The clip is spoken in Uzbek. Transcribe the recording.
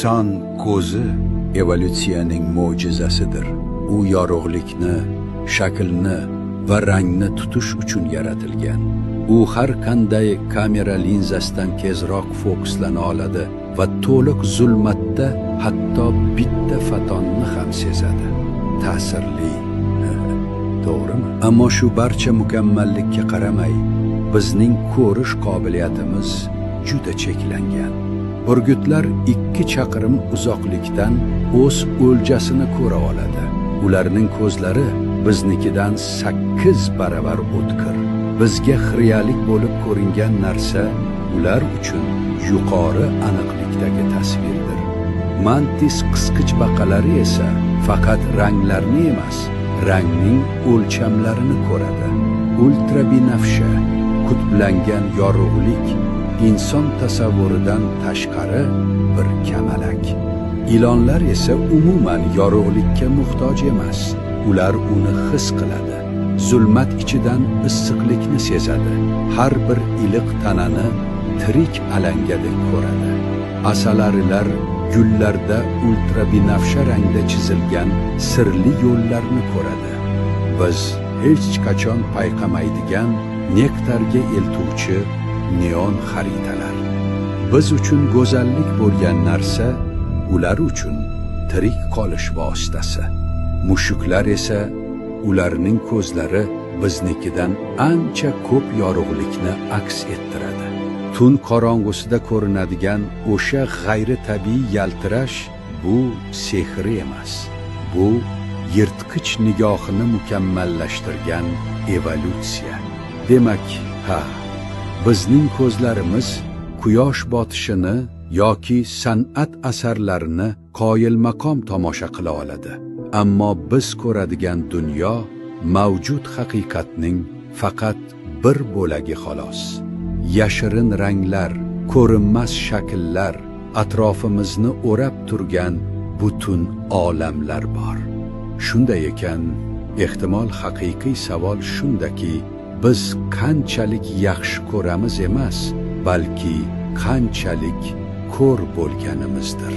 Inson ko'zi evolyutsiyaning mo'jizasidir. U yorug'likni, shaklni va rangni tutish uchun yaratilgan. U har qanday kamera linzasidan tezroq fokuslana oladi va to'liq zulmatda hatto bitta fotonni ham sezadi. Ta'sirli. To'g'rimi? Ammo shu barcha mukammallikka qaramay, bizning ko'rish qobiliyatimiz juda cheklangan. Burgutlar 2 chaqirim uzoqlikdan o'z o'ljasini ko'ra oladi. Ularning ko'zlari biznikidan 8 baravar o'tkir. Bizga xiriyalik bo'lib ko'ringan narsa ular uchun yuqori aniqlikdagi tasvirdir. Mantis qisqich baqalari esa faqat ranglarni emas, rangning o'lchamlarini ko'radi. Ultrabinafsha, qutblangan yorug'lik inson tasavvuridan tashqari bir kamalak. Ilonlar esa umuman yorug'likka muhtoj emas. Ular uni his qiladi. Zulmat ichidan issiqlikni sezadi. Har bir iliq tanani tirik alangadek ko'radi. Asalarilar gullarda ultrabinafsha rangda chizilgan sirli yo'llarni ko'radi. Biz hech qachon payqamaydigan nektarga eltuvchi neon xaritalar. Biz uchun go'zallik bo'lgan narsa ular uchun tirik qolish vositasi. Mushuklar esa ularning ko'zlari biznikidan ancha ko'p yorug'likni aks ettiradi. Tun qorong'usida ko'rinadigan o'sha g'ayritabiiy yaltirash bu sehr emas. Bu yirtqich nigohini mukammallashtirgan evolyutsiya. Demak, ha, bizning ko'zlarimiz quyosh botishini yoki san'at asarlarini qoyilmaqom tomosha qila oladi. Ammo biz ko'radigan dunyo mavjud haqiqatning faqat bir bo'lagi xolos. Yashirin ranglar, ko'rinmas shakllar, atrofimizni o'rab turgan butun olamlar bor. Shunday ekan, ehtimol haqiqiy savol shundaki, biz qanchalik yaxshi ko'ramiz emas, balki qanchalik ko'r bo'lganimizdir.